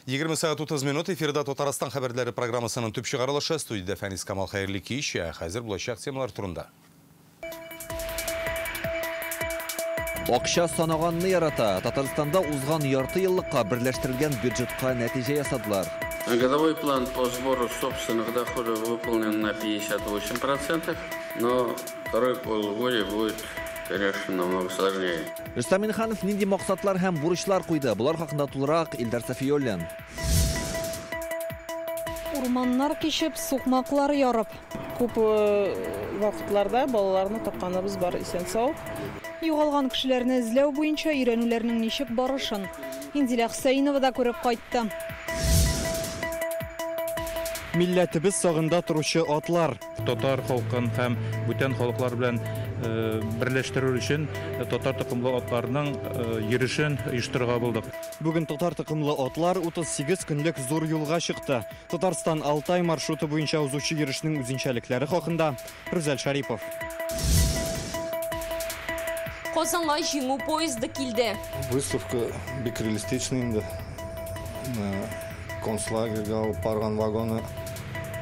20 сәгать 30 минут эфирда Татарстан хәбәрләре программасының төп чыгарылышы. Студиядә Фәнис Камал, хәерле кич. Хәзер булачак темалар турында. Акча санаганны ярата. Татарстанда узган ярты еллыкка берләштерелгән бюджетка нәтиҗә ясадылар. Годовой план по сбору собственных доходов выполнен на 58%, но второе полугодие будет, конечно, намного сложнее. Рөстәм Миңнеханов нинди максатлар һәм бурычлар куйды? Болар хакында тулырак Илдар Сафиуллин. Урманнар кичеп, сукмаклар ярып. Күп вакытларда балаларны тапканыбыз бар исән-сау. Югалган кешеләрне эзләү буенча өйрәнүләрнең ничек барышын Индилә Хөсәенова да күреп кайтты. Милләтебез сагында торучы атлар. Татар халкын һәм бүтән халыклар белән берләштерү өчен татар токымлы атларның йөрешен оештырырга булдык. Бүген татар токымлы атлар 38 көнлек зур юлга чыкты. Татарстан Алтай маршруты буенча узучы йөрешнең үзенчәлекләре хакында Рүзәл Шарипов. Казанга җиңү поезды килде. Выставка бик реалистичный инде. Концлагерьга алып барган вагоны,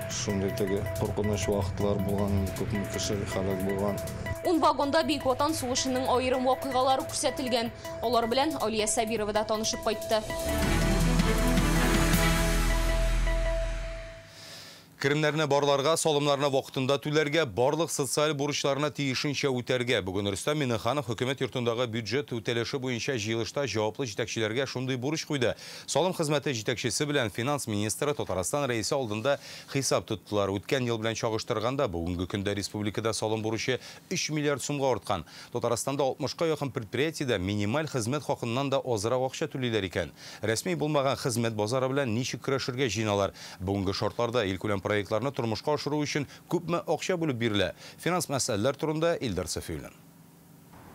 шундый теге куркыныч вакытлар булган, күпме кеше һәлак булган. Ун вагонда Бөек Ватан сугышының аерым вакыйгалары күрсәтелгән. Алар белән Алия Сабирова да танышып кайтты. Керемнәрне барларга, салымнарны вакытында түләргә, барлык социаль бурычларына тиешенчә үтәргә. Бүген Рөстәм Миңнеханов хөкүмәт йортындагы бюджет үтәлеше буенча җыелышта җаваплы җитәкчеләргә шундый бурыч куйды. Салым хезмәте җитәкчесе белән финанс министры Татарстан рәисе алдында хисап тоттылар. Үткән ел белән чагыштырганда бүгенге көндә республикада салым бурычы 3 миллиард сумга арткан. Татарстанда 60-ка якын предприятиедә минималь хезмәт хакыннан да азрак акча түлиләр икән. Рәсми булмаган хезмәт базары белән ничек көрәшергә җыеналар? Бүгенге шартларда илкүләм проектларны тормышка ашыру өчен күпме акча бүлеп бирелә? Финанс мәсьәләләр турында Илдар Сафиуллин.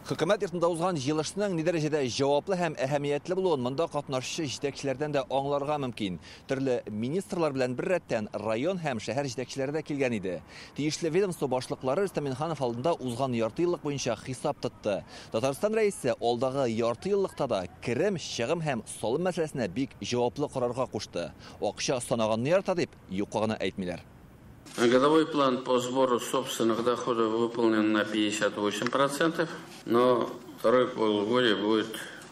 Хөкүмәт йортында узган җыелышның ни дәрәҗәдә җаваплы һәм әһәмиятле булуын монда катнашучы җитәкчеләрдән дә аңларга мөмкин. Төрле министрлар белән беррәттән район һәм шәһәр җитәкчеләре дә килгән иде. Тиешле ведомство башлыклары Рөстәм Миңнеханов алдында узган ярты еллык буенча хисап тотты. Татарстан рәисе алдагы ярты еллыкта да керем, чыгым һәм салым мәсьәләсенә бик җаваплы карарга кушты. Акча санаганны ярата дип юкка гына әйтмиләр. Годовой план по сбору собственных доходов выполнен на 58%, но второе полугодие будет,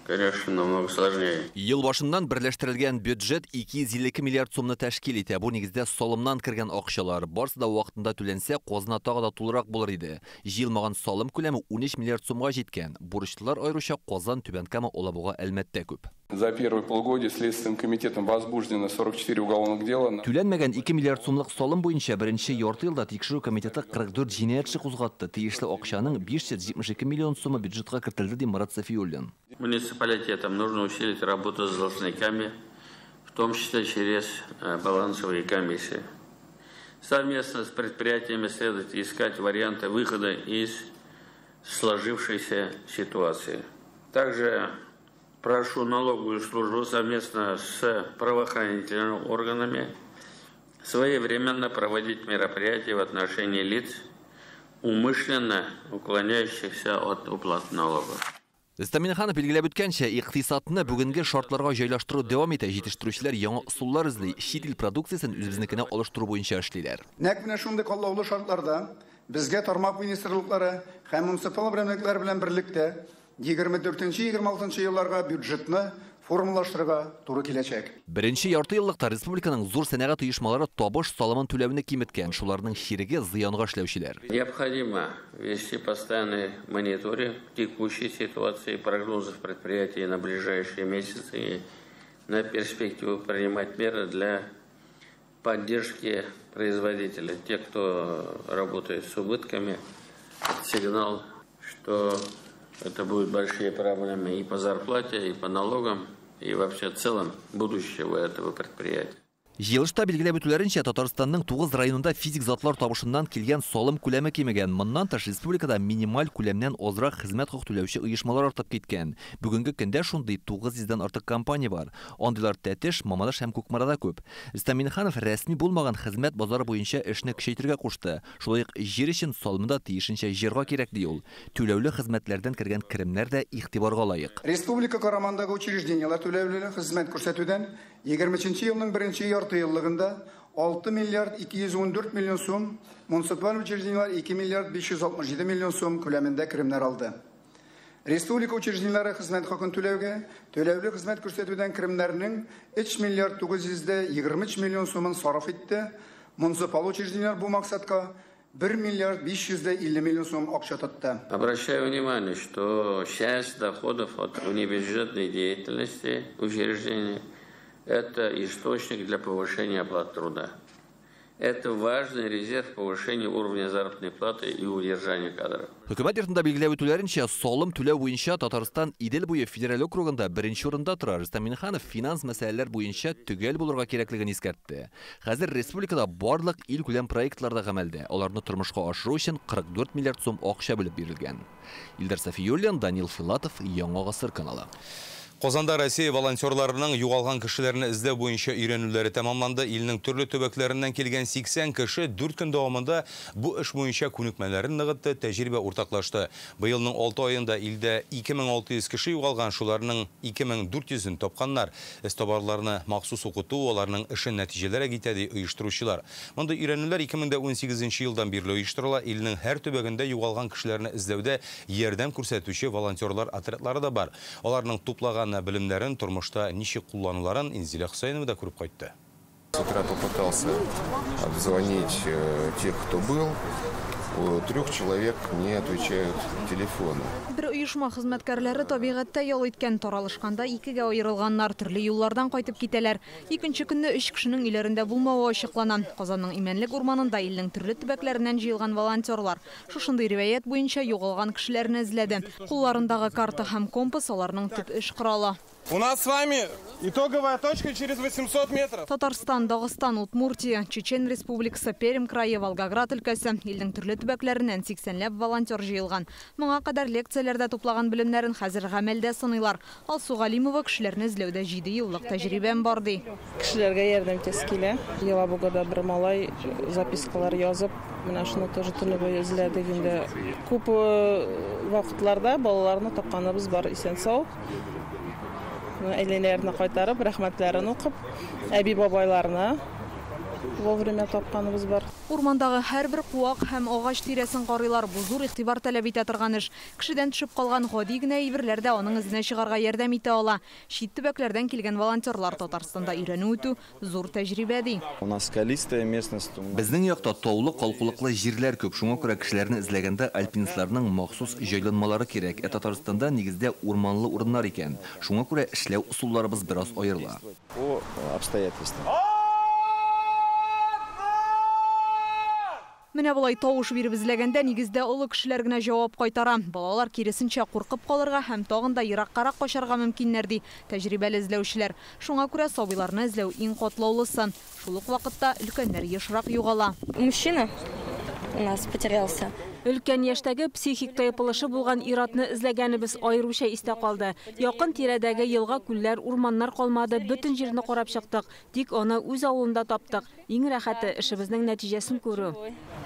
конечно, намного сложнее. Ел башыннан берләштерелгән бюджет 252 миллиард сумны тәшкил итә. Бу нигездә салымнан кергән акчалар. Барсы да вакытында түләнсә, казна тагы да тулырак булыр иде. Җыелмаган салым күләме 13 миллиард сумга җиткән. Бурычлылар аеруча Казан, Түбән Кама, Алабуга, Әлмәттә күп. За первое полугодие Следственным комитетом возбуждено 44 уголовных дела. Түләнмәгән 2 миллиард сумлык салым буенча беренче ярты елда тикшерү комитеты 44 җинаять эше кузгатты. Тиешле акчаның 572 миллион сумы бюджетка кертелде, ди Марат Сафиуллин. Муниципалитетам нужно усилить работу с должниками, в том числе через балансовые комиссии. Совместно с предприятиями следует искать варианты выхода из сложившейся ситуации. Также прошу налоговую службу совместно с правоохранительными органами своевременно проводить мероприятия в отношении лиц, умышленно уклоняющихся от уплаты налогов. Рөстәм Миңнеханов билгеләп үткәнчә, икътисадны бүгенге шартларга җайлаштыру дәвам итә. Җитештерүчеләр яңа ысуллар эзли, чит ил продукциясен үзебезнекенә алыштыру буенча эшлиләр. Нәкъ менә шундый катлаулы шартларда безгә тармак министрлыклары һәм муниципаль берәмлекләр белән берлектә 24-26 елларга бюджетны формалаштырырга туры киләчәк. Беренче ярты еллыкта республиканың зур сәнәгать оешмалары табыш салымын түләүне киметкән. Шуларның чиреге зыянга эшләүчеләр. Необходимо вести постоянный мониторинг текущей ситуации, прогнозов предприятий на ближайшие месяцы и на перспективу принимать меры для поддержки производителей. Те, кто работает с убытками, это сигнал, что это будут большие проблемы и по зарплате, и по налогам, и вообще в целом будущего этого предприятия. Җыелышта билгеләп үтүләренчә, Татарстанның 9 районында физик затлар табышыннан килгән салым күләме кимегән. Моннан тыш республикада минималь күләмнән азрак хезмәт хакы түләүче оешмалар артып киткән. Бүгенге көндә шундый 900дән артык компания бар. Андыйлар Тәтеш, Мамадыш һәм Кукмарада күп. Рөстәм Миңнеханов рәсми булмаган хезмәт базары буенча эшне көчәйтергә кушты. Шулай ук җир өчен салымны да тиешенчә җыярга кирәк, ди ул. Түләүле хезмәтләрдән кергән керемнәр дә игътибарга лаек. Республика карамындагы учреждениеләр түләүле хезмәт күрсәтүдән 23 елның беренче яртыеллыгында 6 миллиард 214 миллион сум, муниципаль учреждениелар 2 миллиард 567 миллион сум күләмендә керемнәр алды. Республика учреждениелары хезмәт хакын түләүгә, түләүле хезмәт күрсәтүдән керемнәрнең 3 миллиард 923 миллион сумын сарыф итте. Муниципаль учреждениелар бу максатка 1 миллиард 550 миллион сум акча тотты. Обращаю внимание, что часть доходов от внебюджетной деятельности учреждений – это источник для повышения оплаты труда. Это важный резерв повышения уровня заработной платы и удержания кадров. Хөкүмәт йортында билгеләп үтүләренчә, салым түләү буенча Татарстан Идел буе федераль округында беренче урында тора. Рөстәм Миңнеханов финанс мәсьәләләр буенча төгәл булырга кирәклеген искәртте. Хәзер республикада барлык илкүләм проектлар да гамәлдә. Аларны тормышка ашыру өчен 44 миллиард сум акча бүлеп бирелгән. Илдар Сафиуллин, Данил Филатов, Яңа Гасыр каналы. Казанда Россия волонтерларының югалган кешеләрне эзләү буенча өйрәнүләре тәмамланды. Илнең төрле төбәкләреннән килгән 80 кеше 4 көн дәвамында бу эш буенча күнекмәләрен ныгытты, тәҗрибә уртаклашты. Быелның 6 аенда илдә 2600 кеше югалган, шуларның 2400-ен тапканнар. Эзтабарларны махсус укыту аларның эшен нәтиҗәләргә китә, ди оештыручылар. Мондый өйрәнүләр 2018 елдан бирле оештырыла. Илнең һәр төбәгендә югалган кешеләрне эзләүдә ярдәм күрсәтүче волонтерлар отрядлары да бар. Аларның туплаган белемнәрен тормышта ничек куллануларын Инзилә Хөсәенова да күреп кайтты. С утра попытался обзвонить тех, кто был. 3 человек не отвечают телефону. Бер оешма хезмәткәрләре табигатьтә ял иткән, таралышканда икегә аерылганнар, төрле юллардан кайтып китәләр. Икенче көнне 3 кешенең өйләрендә булмавы ачыклана. Казанның Имәнлек урманында илнең төрле төбәкләреннән җыелган волонтерлар шушындый риваять буенча югалган кешеләрне эзләде. Кулларындагы карта һәм компас аларның төп эш коралы. У нас с вами итоговая точка через 800 метров. Татарстан, Дагыстан, Удмуртия, Чечен Республикасы, Пермь крае, Волгоград өлкәсе илнең төрле төбәкләреннән 80ләп волонтер җыелган. Моңа кадәр лекцияләрдә туплаган белемнәрен хәзер гамәлдә сыныйлар. Алсу Галимова кешеләрне эзләүдә 7 еллык тәҗрибәм бар ди. Кешеләргә ярдәм итәсе килә. Елабугада бер малай запискалар язып, менә шуны тоже төне буе эзләдек инде. Күп вакытларда балаларны тапканыбыз бар исән-сау. Әйләнәләрне кайтарып, рәхмәтләрен укып, әби-бабайларны вовремя тапканыбыз бар. Урмандагы һәрбер куак һәм агач тирәсен карыйлар. Бу зур игътибар таләп итә торган эш. Кешедән төшеп калган гади генә әйберләр дә аның эзенә чыгарга ярдәм итә ала. Чит төбәкләрдән килгән волонтерлар Татарстанда өйрәнү үтү зур тәҗрибә ди. У нас скалистая местность. Безнең якта таулы, калкулыклы җирләр күп. Шуңа күрә кешеләрне эзләгәндә альпинистларның махсус җайланмалары кирәк. Ә Татарстанда нигездә урманлы урыннар икән. Шуңа күрә эшләү ысулларыбыз бераз аерыла. По обстоятельствам. Менә болай тавыш биреп эзләгәндә нигездә олы кешеләр генә җавап кайтара. Балалар киресенчә куркып калырга һәм тагын да ераккарак качарга мөмкиннәр, ди тәҗрибәле эзләүчеләр. Шуңа күрә сабыйларны эзләү иң катлаулысы. Шул ук вакытта өлкәннәр ешрак югала. Мужчина у нас потерялся. Өлкән яшьтәге психик тайпылышы булган иратны эзләгәнебез аеруча истә калды. Якын тирәдәге елга, күлләр, урманнар калмады, бөтен җирне карап чыктык. Тик аны үз авылында таптык. Иң рәхәте эшебезнең нәтиҗәсен күрү.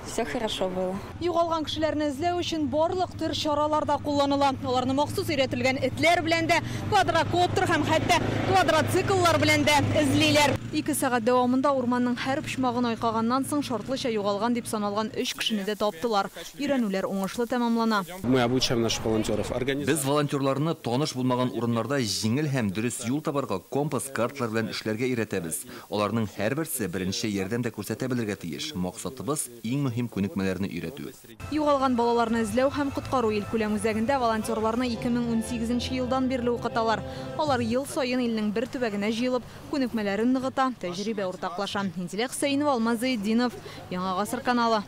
Все хорошо было. Югалган кешеләрне эзләү өчен барлык төр чаралар да кулланыла. Аларны махсус өйрәтелгән этләр белән дә, квадрокоптер һәм хәтта квадроцикллар белән дә эзлиләр. 2 сәгать дәвамында урманның һәр почмагын айкаганнан соң шартлыча югалган дип саналган 3 кешене дә таптылар. Өйрәнүләр уңышлы тәмамлана. Мы обучаем наших волонтеров. Без волонтерларны таныш булмаган урыннарда җиңел һәм дөрес юл табарга, компас, карталар белән эшләргә өйрәтәбез. Аларның һәрберсе беренче ярдәм дә күрсәтә белергә тиеш. Максатыбыз иң мөһим күнекмәләрне өйрәтү. Югалган балаларны эзләү һәм коткару илкүләм үзәгендә волонтерларны 2018 елдан бирле укыталар. Алар ел саен илнең бер төбәгенә җыелып, күнекмәләрен ныгыта, тәҗрибә уртаклаша. Инзилә Хөсәенова, Алмаз Зәетдинов, Яңа Гасыр каналы.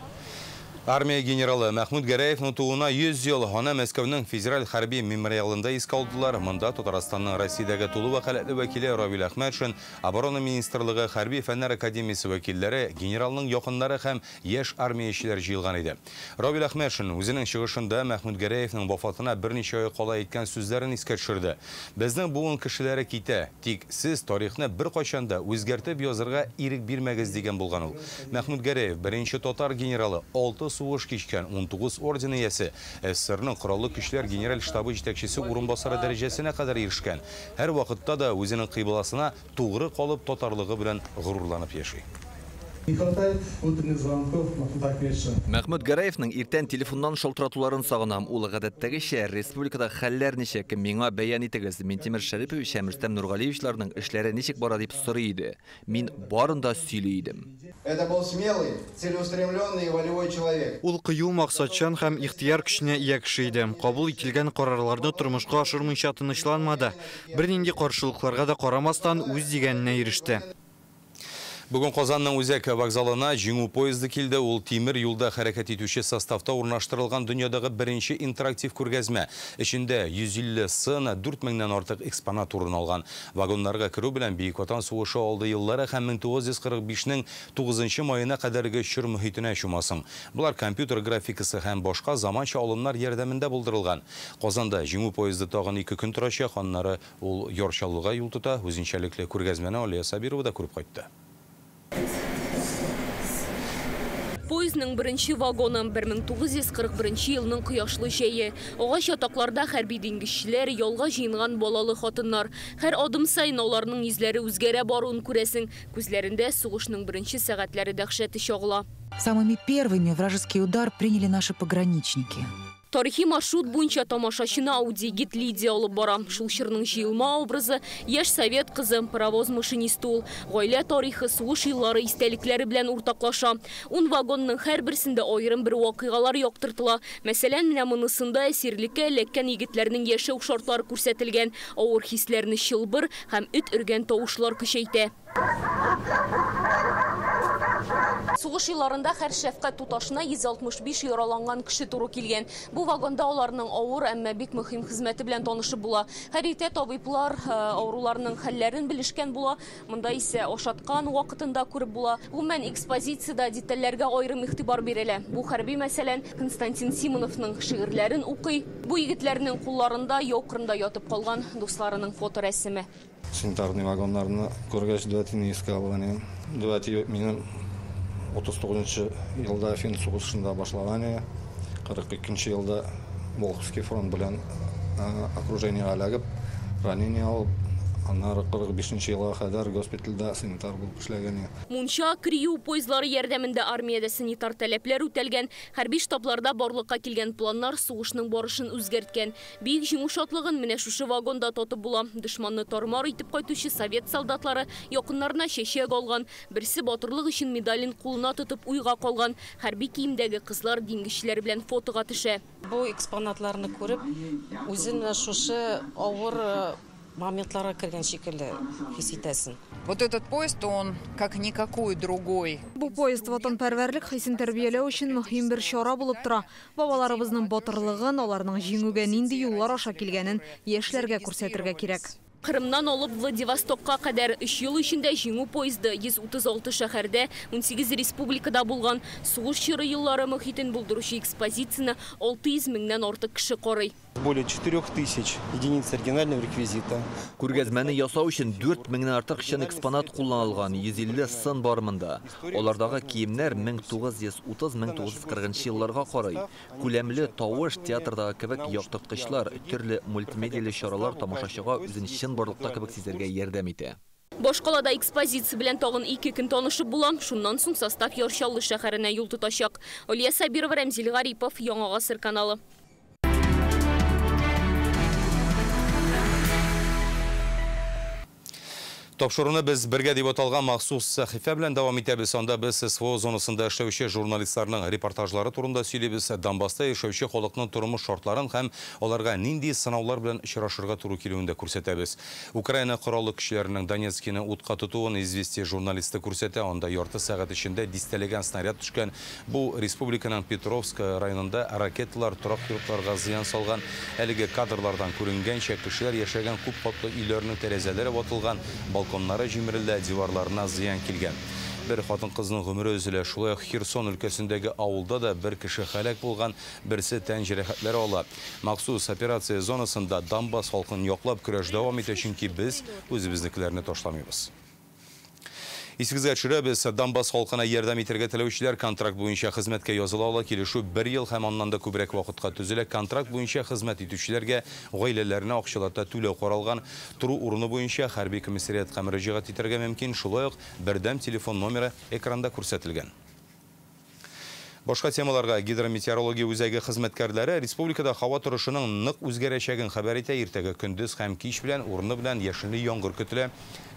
Армия генералы Мәхмүт Гәрәевның тууына 100 ел. Аны Мәскәүнең федераль хәрби мемориалында искә алдылар. Монда Татарстанның Россиядәге тулы вәкаләтле вәкиле Равил Әхмәтшин, Оборона министрлыгы, Хәрби фәннәр академиясе вәкилләре, генералның якыннары һәм яшь армиячеләр җыелган иде. Равил Әхмәтшин үзенең чыгышында Мәхмүт Гәрәевның вафатына берничә ай кала әйткән сүзләрен искә төшерде. Безнең буын кешеләре китә, тик сез тарихны беркайчан да үзгәртеп язырга ирек бирмәгез дигән булган ул. Мәхмүт Гәрәев беренче татар генералы, 6 сугыш кичкән, 19 орден иясе, СССРның Кораллы Көчләр Генераль штабы җитәкчесе урынбасары дәрәҗәсенә кадәр ирешкән. Һәр вакытта да үзенең кыйбласына тугры калып, татарлыгы белән горурланып яши. Не хватает утренних звонков Махмута Ахмедовича. Мәхмүт Гәрәевның иртән телефоннан шалтыратуларын сагынам. Ул гадәттәгечә республикада хәлләр ничек, миңа бәян итегез. Минтимер Шәрипович һәм Рөстәм Нургалиевичларның эшләре ничек бара дип сорый иде. Мин барын да сөйли идем. Это был смелый, целеустремленный и волевой человек. Ул кыю, максатчан һәм ихтыяр көченә ия кеше иде. Кабул ителгән карарларны тормышка ашырмыйча тынычланмады. Бернинди каршылыкларга да карамастан үз дигәненә иреште. Бүген Казанның үзәк вокзалына Җиңү поезды килде. Ул тимер юлда хәрәкәт итүче составта урнаштырылган дөньядагы беренче интерактив күргәзмә. Эчендә 150 сын, 4000-нән артык экспонат урын алган. Вагоннарга керү белән Бөек Ватан сугышы алды еллары һәм 1945-нең 9 маена кадәрге чор мөхитенә чумасың. Болар компьютер графикасы һәм башка заманча алымнар ярдәмендә булдырылган. Казанда Җиңү поезды тагын 2 көн торачак, аннары ул Яр Чаллыга юл тота. Үзенчәлекле күргәзмәне Алия Сабирова да күреп кайтты. Поездның беренче вагоны 1941 елның кояшлы җәе. Агач ятакларда хәрби диңгезчеләр, ялга җыенган балалы хатыннар. Һәр адым саен аларның йөзләре үзгәрә баруын күрәсең. Күзләрендә сугышның беренче сәгатьләре дәһшәте чагыла. Самыми первыми вражеский удар приняли наши пограничники. Тарихи маршрут буенча тамашачыны аудиогид Лидия алып бара. Шул чорның җыелма образы, яшь совет кызы, паровоз машинисты ул. Гаилә тарихы, сугыш еллары истәлекләре белән уртаклаша. 10 вагонның һәрберсендә аерым бер вакыйгалар яктыртыла. Мәсәлән, менә монысында әсирлеккә эләккән егетләрнең яшәү шартлары күрсәтелгән. Авыр хисләрне чылбыр һәм эт өргән тавышлар көчәйтә. Сугыш елларында һәр шәфкать туташына 165 яраланган кеше туры килгән. Бу вагонда аларның авыр, әмма бик мөһим хезмәте белән танышып була. Һәр иртә табиблар авыруларның хәлләрен белешкән була. Монда исә ашаткан вакытында күреп була. Гомумән, экспозициядә детальләргә аерым игътибар бирелә. Бу хәрби, мәсәлән, Константин Симоновның шигырьләрен укый. Бу егетләрнең кулларында яу кырында ятып калган дусларының фоторәсеме. Санитарный вагоннарны күргәч, дүәтине искә алган идем. Дүәти минем 39 елда фин сугышында башлаган, 42 елда Волховский фронт белән окружениега эләгеп, ранение алып, аннары 45 елга кадәр госпитальдә санитар булып эшләгән. Мунча, крию поездлары ярдәмендә армиядә санитар таләпләр үтәлгән. Хәрби штабларда барлыкка килгән планнар сугышның барышын үзгәрткән. Бөек Җиңү шатлыгын менә шушы вагонда татып була. Дошманны тармар итеп кайтучы совет солдатлары якыннарына чәчәк алган. Берсе батырлык өчен медален кулына тотып уйга калган. Хәрби киемдәге кызлар диңгезчеләр белән фотога төшә. Бу экспонатларны күреп, үзен шушы авыр моментларга кергән шикелле хис итәсең. Вот этот поезд, он как никакой другой. Бу поезд ватанпәрвәрлек хисен тәрбияләү өчен мөһим бер чара булып тора. Бабаларыбызның батырлыгын, аларның җиңүгә нинди юллар аша килгәнен яшьләргә күрсәтергә кирәк. Кырымнан алып Владивостокка кадәр 3 ел эчендә Җиңү поезды 136 шәһәрдә, 18 республикада булган. Сугыш чоры еллары мөхитен булдыручы экспозицияне 600 меңнән артык кеше карый. Более 4000 единиц оригинального реквизита. Күргәзмәне ясау өчен 4000-нән артык чын экспонат кулланылган, 150 сын бар монда. Алардагы киемнәр 1930-1940 елларга карый. Күләмле тавыш, театрдагы кебек яктырткычлар, төрле мультимедияле чаралар тамашачыга үзен чын барлыкта кебек сизәргә ярдәм итә. Башкалада экспозиция белән тагын 2 көн танышып була. Шуннан соң состав Яр Чаллы шәһәренә юл тотачак. Алия Сабирова, Рәмзил Гарипов, Яңа Гасыр каналы. Тапшыруны без бергә дип аталган махсус сәхифә белән дәвам итәбез. Анда без СВО зонасында эшләүче журналистларның репортажлары турында сөйлибез. Донбасста яшәүче халыкның тормыш шартларын һәм аларга нинди сынаулар белән очрашырга туры килүен дә күрсәтәбез. Украина кораллы көчләренең Донецкины утка тотуын Известия журналисты күрсәтә. Анда ярты сәгать эчендә дистәләгән снаряд төшкән. Бу республиканың Петровск районында ракеталар торак йортларга зыян салган. Әлеге кадрлардан күренгәнчә, кешеләр яшәгән күп катлы өйләрнең тәрәзәләре ватылган, балконнары җимерелә, диварларына зыян килгән. Бер хатын-кызның гомере өзелә. Шулай ук Херсон өлкәсендәге авылда да бер кеше һәлак булган, берсе тән җәрәхәтләре ала. Махсус операция зонасында Донбасс халкын яклап көрәш дәвам итә, чөнки без үзебезнекеләрне ташламыйбыз. Исегезгә төшерәбез, Донбасс халкына ярдәм итәргә теләүчеләр контракт буенча хезмәткә языла ала. Килешү бер ел һәм аннан да күбрәк вакытка төзелә. Контракт буенча хезмәт итүчеләргә гаиләләренә акчалата түләү каралган. Тору урыны буенча хәрби комиссариатка мөрәҗәгать итәргә мөмкин. Шулай ук бердәм телефон номеры экранда күрсәтелгән. Башка темаларга гидрометеорология үзәге хезмәткәрләре республикада һава торышының нык үзгәрәчәген хәбәр итә. Иртәгә көндез һәм кич белән урыны белән яшенле яңгыр көтелә.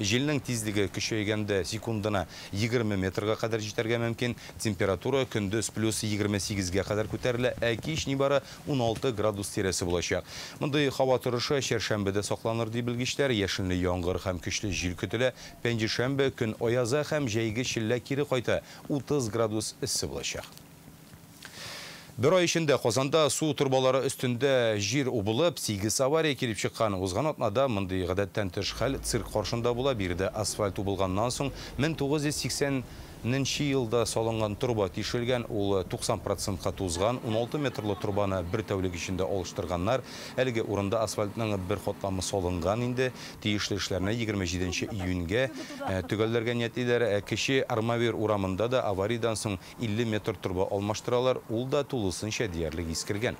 Җилнең тизлеге көчәйгәндә секундына 20 метрга кадәр җитәргә мөмкин. Температура көндез плюс 28-гә кадәр күтәрелә, ә кич нибары 16 градус тирәсе булачак. Мондый һава торышы чәршәмбедә сакланыр ди белгечләр. Яшенле яңгыр һәм көчле җил көтелә. Пәнҗешәмбе көн аяза һәм җәйге челлә кире кайта. 30 градус эссе булачак. Бер ай эчендә Казанда су торбалары өстендә җир убылып, 8 авария килеп чыккан. Узган атнада мондый гадәттән тыш хәл цирк каршында була. Биредә асфальт убылганнан соң 1980 елда салынган торба тишелгән, ул 90%-ка тузган. 16 метрлы торбаны бер тәүлек эчендә алыштырганнар. Әлеге урында асфальтның бер катламы салынган инде. Тиешле эшләрне 27 июньгә төгәлләргә ниятлиләр. Кече Армавир урамында да авариядән соң 50 метр торба алмаштыралар. Ул да тулысынча диярлек искергән.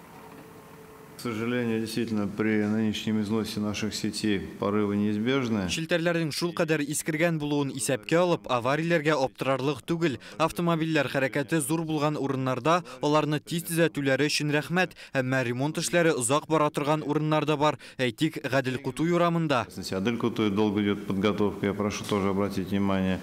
К сожалению, действительно, при нынешнем износе наших сетей порывы неизбежны. Челтәрләрнең шул кадәр искергән булуын исәпкә алып, аварияләргә аптырарлык түгел. Автомобильләр хәрәкәте зур булган урыннарда аларны тиз төзәтүләре өчен рәхмәт. Әмма ремонт эшләре озак бара торган урыннар да бар. Әйтик, Гадел Кутуй урамында. Гадел Кутуй долго идет подготовка, я прошу тоже обратить внимание.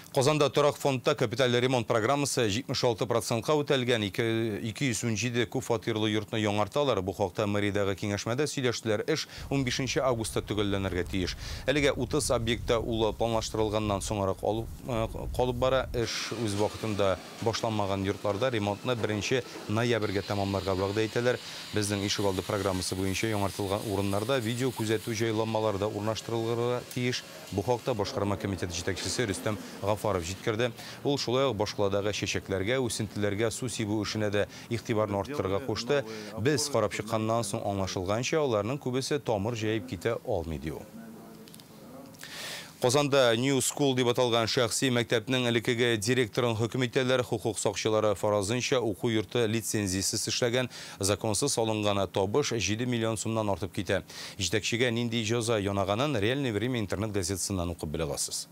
Казанда торак фондта капиталь ремонт программасы 76%-ка үтәлгән. 217 күп фатирлы йортны яңарталар. Бу хакта мэриядәге киңәшмәдә сөйләштеләр. Эш 15 августта төгәлләнергә тиеш. Әлегә 30 объектта ул планлаштырылганнан соңрак калып бара. Эш үз вакытында башланмаган йортларда ремонтны 1 ноябрьгә тәмамларга вәгъдә итәләр. Безнең ишегалды программасы буенча яңартылган урыннарда видео күзәтү җайланмалары да урнаштырылырга тиеш. Бу хакта башкарма комитеты җитәкчесе Рөстәм Гафаров җиткерде. Ул шулай ук башкаладагы чәчәкләргә, үсентеләргә су сибү эшенә дә игътибарны арттырырга кушты. Без карап чыкканнан соң аңлашылганча, аларның күбесе тамыр җәеп китә алмый ди ул. Казанда New School дип аталган шәхси мәктәпнең элеккеге директорын хөкем итәләр. Хукук сакчылары фаразынча, уку йорты лицензиясез эшләгән, законсыз алынган табыш 7 миллион сумнан артып китә. Җитәкчегә нинди җәза янаганын Реальное время интернет газетасыннан укып белә аласыз.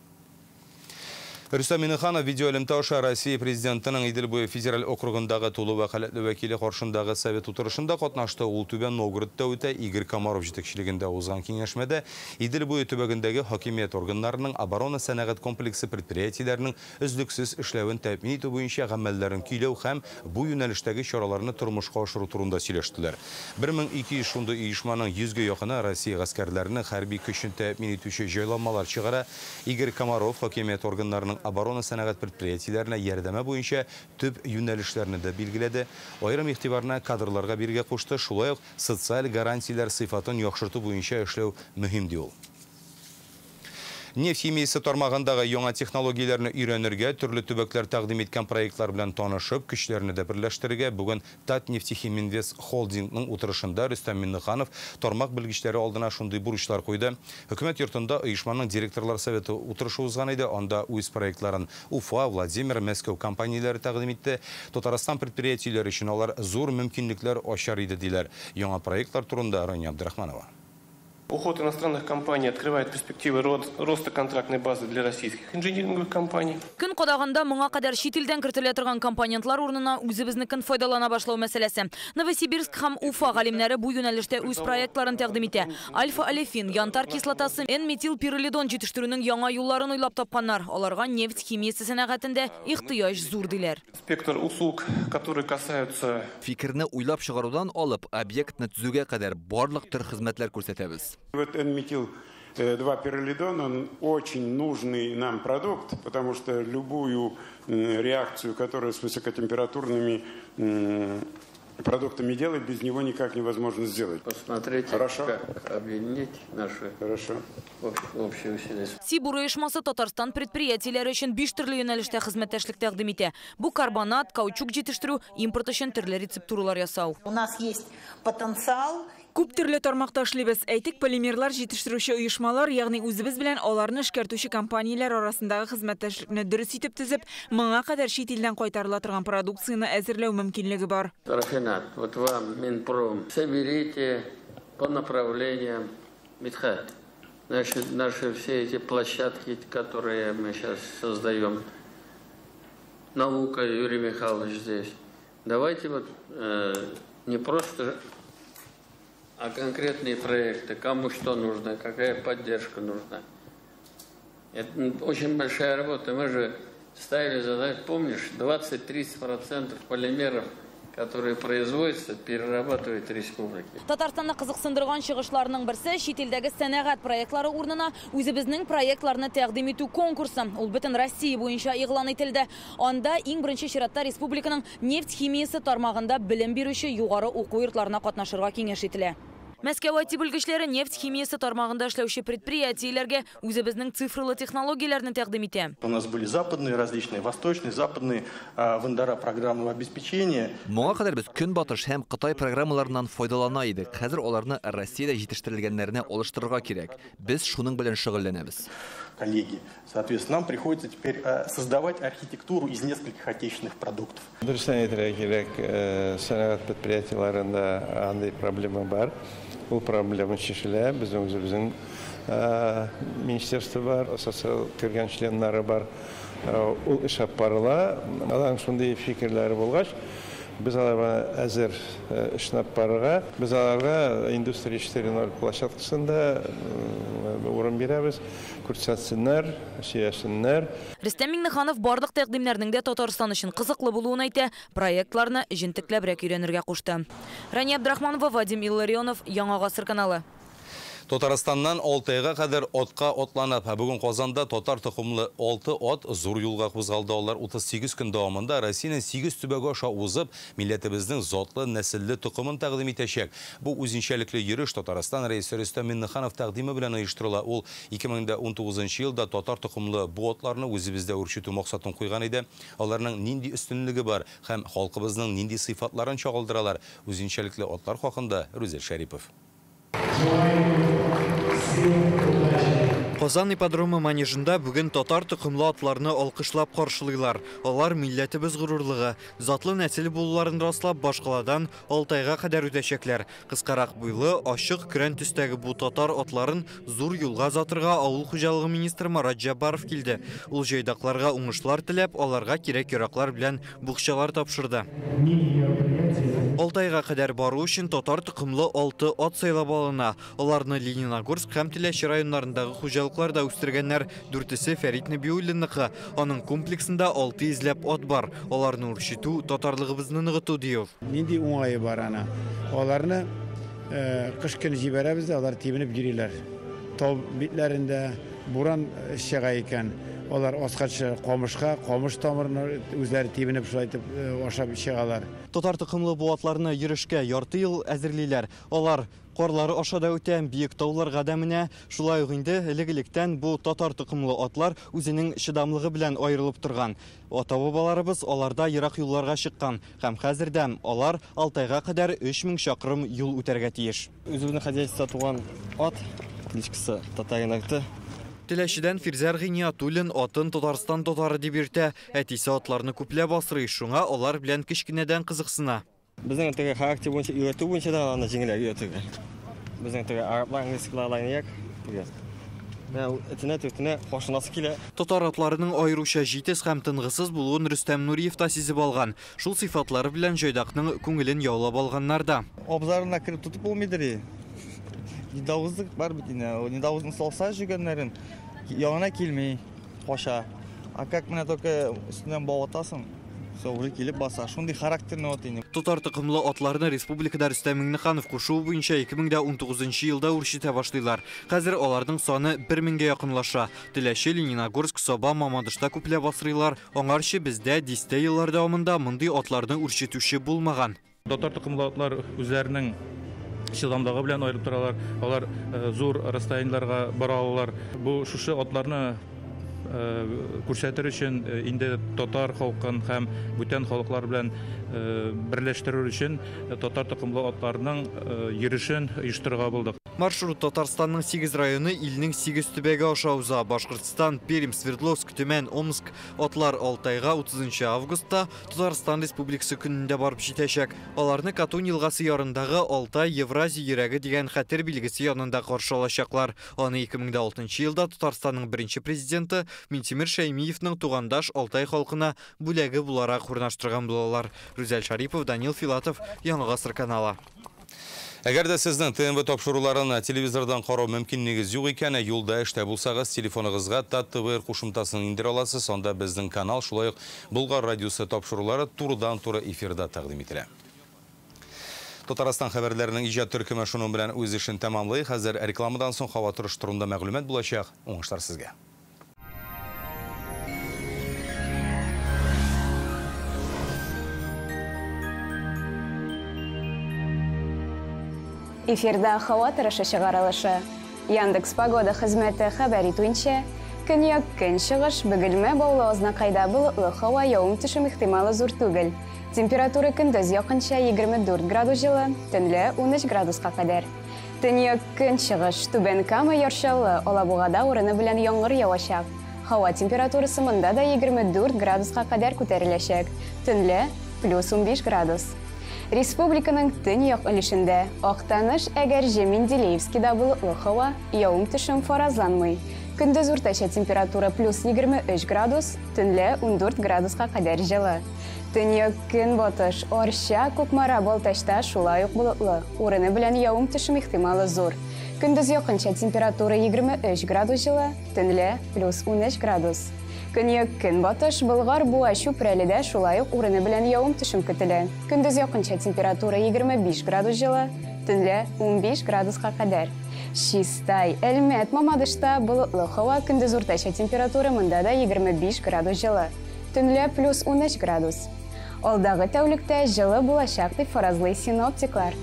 Рөстәм Миннеханов видеоэлемтә аша Россия президентының Идел буе федераль округындагы тулы вәкаләтле вәкиле каршындагы совет утырышында катнашты. Ул Түбән Новгородта үтә. Игорь Комаров җитәкчелегендә узган киңәшмәдә Идел буе төбәгендәге хакимият органнарының оборона сәнәгать комплексы предприятиеләренең өзлексез эшләвен тәэмин итү буенча гамәлләрен көйләү һәм бу юнәлештәге чараларны тормышка ашыру турында сөйләштеләр. 1200 шундый оешманың 100гә якыны Россия гаскәрләренең хәрби көчен тәэмин итүче җайланмалар чыгара. Игорь Комаров хакимият органнарының оборона сәнәгать предприятиеләренә ярдәме буенча төп юнәлешләрне дә билгеләде. Аерым игътибарны кадрларга бирергә кушты. Шулай ук социаль гарантияләр сыйфатын яхшырту буенча эшләү мөһим ди ул. Нефть химиясе тармагындагы яңа технологияләрне өйрәнергә, төрле төбәкләр тәкъдим иткән проектлар белән танышып, көчләрне дә берләштерергә бүген Татнефтехиминвест холдингның утырышында Рөстәм Миннеханов тармак белгечләре алдына шундый бурычлар куйды. Хөкүмәт йортында оешманың директорлар советы утырышы узган иде. Анда үз проектларын Уфа, Владимир, Мәскәү компанияләре тәкъдим итте. Татарстан предприятиеләре өчен алар зур мөмкинлекләр ачар иде диләр. Яңа проектлар турында Рания Абдрахманова. Уход иностранных компаний открывает перспективы роста контрактной базы для российских инжиниринговых компаний. Көн кадагында моңа кадәр чит илдән кертелә торган компонентлар урынына үзебезнекен файдалана башлау мәсьәләсе. Новосибирск һәм Уфа галимнәре бу юнәлештә үз проектларын тәкъдим итә. Альфа-олефин, янтарь кислотасы, N-метилпиролидон җитештерүнең яңа юлларын уйлап тапканнар. Аларга нефть химиясе сәнәгатендә ихтыяҗ зур диләр. Спектр услуг, которые касаются фикерне уйлап чыгарудан алып объектны төзүгә кадәр барлык төр хезмәтләр күрсәтәбез. Вот N-метил-2-пирролидон, он очень нужный нам продукт, потому что любую реакцию, которую с высокотемпературными продуктами делать, без него никак невозможно сделать. Посмотрите, хорошо, как объединить наши общие усилия. Сибур оешмасы Татарстан предприятиеләре өчен 5 төрле юнәлештә хезмәттәшлек тәкъдим итә. Бу карбонат, каучук җитештерү, импорт өчен төрле рецептуралар ясау. У нас есть потенциал. Күп төрле тармакта эшлибез. Әйтик, полимерлар җитештерүче оешмалар, ягъни үзебез белән аларны эшкәртүче компанияләр арасындагы хезмәттәшлекне дөрес итеп төзеп, моңа кадәр чит илдән кайтарыла торган продукцияне әзерләү мөмкинлеге бар. Рафинат, вот вам Минпром, соберите по направлениям. Мидхат, наши все эти площадки, которые мы сейчас создаем, наука, Юрий Михайлович здесь. Давайте вот не просто, а конкретные проекты, кому что нужно, какая поддержка нужна. Это очень большая работа. Мы же ставили задачу, помнишь, 20-30% полимеров, которые производятся, перерабатывает республики. Татарстанны кызыксындырган чыгышларның берсе чит илдәге сәнәгать проектлары урынына үзебезнең проектларны тәкъдим итү конкурсы. Ул бөтен Россия буенча игълан ителде. Анда иң беренче чиратта республиканың нефть химиясе тармагында белем бирүче югары уку йортларына катнашырга киңәш ителә. Мәскәү IT белгечләре нефть химиясе тармагында эшләүче предприятиеләргә үзебезнең цифрлы технологияләрне тәкъдим итә. У нас были западные различные, восточные, западные вендора программного обеспечения. Моңа кадәр без Көнбатыш һәм Кытай программаларыннан файдалана идек. Хәзер аларны Россиядә җитештерелгәннәренә алыштырырга кирәк. Без шуның белән шөгыльләнәбез. Коллеги, соответственно, нам приходится теперь создавать архитектуру из нескольких отечественных продуктов. Дөресен әйтергә кирәк, сәнәгать предприятиеләрендә андый проблема бар. Ул проблема чишелә. Безнең үзебезнең министерство бар, социаль кергән членнары бар. Ул эш алып барыла. Аларның шундый фикерләре булгач, без аларга әзер эшне алып барырга, без аларга Индустрия 4.0 площадкасында урын бирәбез, күрсәтсеннәр, сөйләшсеннәр. Рөстәм Миңнеханов барлык тәкъдимнәрнең дә Татарстан өчен кызыклы булуын әйтә, проектларны җентекләбрәк өйрәнергә кушты. Рания Абдрахманова, Вадим Илларионов, Яңа Гасыр каналы. Татарстаннан Алтайга кадәр атка атланып, бүген Казанда татар токымлы 6 ат зур юлга кузгалды. Алар 38 көн дәвамында Россиянең 8 төбәге аша узып, милләтебезнең затлы нәселле токымын тәкъдим итәчәк. Бу үзенчәлекле йөреш Татарстан рәисе Рөстәм Миңнеханов тәкъдиме белән оештырыла. Ул 2019 елда татар токымлы бу атларны үзебездә үрчетү максатын куйган иде. Аларның нинди өстенлеге бар һәм халкыбызның нинди сыйфатларын чагылдыралар? Үзенчәлекле атлар хакында Рүзәл Шәрипов. Казан ипподромы манежында бүген татар токымлы атларны алкышлап каршылыйлар. Алар милләтебез горурлыгы, затлы нәсел булуларын раслап башкаладан Алтайга кадәр үтәчәкләр. Кыскарак буйлы, ачык көрән төстәге бу татар атларын зур юлга озатырга авыл хуҗалыгы министры Марат Җаббаров килде. Ул җайдакларга уңышлар теләп, аларга кирәк-яраклар белән букчалар тапшырды. Алтайга кадәр бару өчен татар токымлы 6 ат сайлап алына. Аларны Лениногорск һәм Теләче районнарындагы хуҗалыкларда үстергәннәр. Дүртесе Фәрит Нәбиуллинныкы. Аның комплексында 6 йөзләп ат бар. Аларны үрчетү татарлыгыбызны ныгыту ди ул. Нинди уңае бар ана? Аларны кыш көне җибәрәбез дә, алар тибенеп йөриләр. Тау битләрендә буран чыга икән, алар аска төшә, камышка, камыш тамырына үзләре тибенеп шулай итеп ашап чыгалар. Татар токымлы бу атларны йөрешкә ярты ел әзерлиләр. Алар карлары аша да үтә, биек тауларга да менә. Шулай ук инде элек-электән бу татар токымлы атлар үзенең чыдамлыгы белән аерылып торган. Ата-бабаларыбыз аларда ерак юлларга чыккан һәм хәзердән алар Алтайга кадәр 3000 чакрым юл үтәргә тиеш. Үзебезнең хозяйствода туган ат, кличкасы Татарин арты. Теләчедән Фирзәр Гыйниятуллин атын Татарстан татары дип йөртә. Әтисе атларны күпләп асрый, шуңа алар белән кечкенәдән кызыксына. Безнең теге характер буенча өйрәтү буенча да аны җиңелрәк өйрәтергә. Безнең теге араблар, английскийлар нияк теге. Менә этенә төртенә кашынасы килә. Татар атларының аеруча җитез һәм тынгысыз булуын Рөстәм Нуриев та сизеп алган. Шул сыйфатлары белән җайдакның күңелен яулап алганнар да. Абзарына кереп тотып булмыйдыр. Недавызлык бар бит инде. Недавызны салса җөгәннәрен янына килми, каша. А как менә только өстеннән бау атасың, все, уже килеп баса. Шундый характерный ат инде. Татар токымлы атларны республикада Рөстәм Миңнеханов кушуы буенча 2019 елда үрчетә башлыйлар. Хәзер аларның саны 1000гә якынлаша. Теләче, Лениногорск, Саба, Мамадышта күпләп асрыйлар. Аңарчы бездә дистә еллар дәвамында мондый атларны үрчетүче булмаган. Татар токымлы атлар үзләренең чыдамлыгы белән аерылып торалар. Алар зур расстояниеләргә бара алалар. Бу шушы атларны күрсәтер өчен, инде татар халкын һәм бүтән халыклар белән берләштерер өчен татар токымлы атларның йөрешен оештырырга булдык. Маршрут Татарстанның 8 районы илнең 8 төбәге аша уза. Башкортстан, Пермь, Свердловск, Төмән, Омск. Атлар Алтайга 30 августта Татарстан Республикасы көнендә барып җитәчәк. Аларны Катунь елгасы ярындагы Алтай Евразия йөрәге дигән хәтер билгесе янында каршы алачаклар. Аны 2006 елда Татарстанның беренче президенты Минтимер Шәймиевның тугандаш Алтай халкына бүләге буларак урнаштырган булалар. Рүзәл Шарипов, Данил Филатов, Яңа Гасыр каналы. Әгәр дә сезнең ТНВ тапшыруларын телевизордан карау мөмкинлегегез юк икән, юлда эштә булсагыз, телефоныгызга ТАТ-ТВ кушымтасын индерә аласыз. Анда безнең канал, шулай ук Болгар радиосы тапшырулары турыдан-туры эфирда тәкъдим ителә. Татарстан хәбәрләренең иҗат төркеме шуның белән үз эшен тәмамлый. Хәзер рекламадан соң һава торышы турында мәгълүмат булачак. Уңышлар сезгә. Эфирда һава торышы чыгарылышы. Яндекс Погода хезмәте хәбәр итүенчә, көньяк көнчыгыш Бөгелмә Баулы Азнакайда болытлы һава, явым-төшем ихтималы зур түгел. Температура көндез якынча 24 градус җылы, төнлә 13 градуска кадәр. Төньяк көнчыгыш Түбән Кама, Яр Чаллы, Алабугада урыны белән яңгыр явачак. Һава температурасы монда да 24 градуска кадәр күтәреләчәк, төнлә плюс 15 градус. Республиканың төньяк өлешендә Актаныш, Әгерҗе, Менделеевскида болытлы һава, явым-төшем фаразланмый. Көндез уртача температура плюс 23 градус, төнлә 14 градуска кадәр җылы. Төньяк көнбатыш, Арча, Кукмара, Балтачта шулай ук болытлы, урыны белән явым-төшем ихтималы зур. Көндез якынча температура 23 градус җылы, төнлә плюс 13 градус. Көньяк көнбатыш, Болгар, Буа, Чүпрәледә шулай ук урыны белән явым-төшем көтелә. Көндез якынча температура 25 градус җылы, төнлә 15 градуска кадәр. Чистай, Әлмәт, Мамадышта болытлы һава, көндез уртача температура монда да 25 градус җылы, төнлә плюс 13 градус. Алдагы тәүлектә җылы булачак дип фаразлый синоптиклар.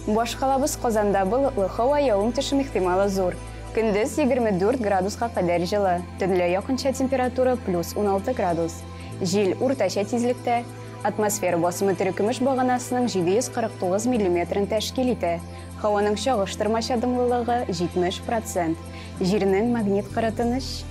Башкалабыз Казанда болытлы һава, явым-төшем ихтималы зур. Көндез 24 градуска кадәр җылы, төнлә якынча температура плюс 16 градус. Җил уртача тизлектә, атмосфера басымы терекөмеш баганасының 749 миллиметрын тәшкил итә. Һаваның чагыштырмача дымлылыгы 70%. Җирнең магнит кыры тыныч.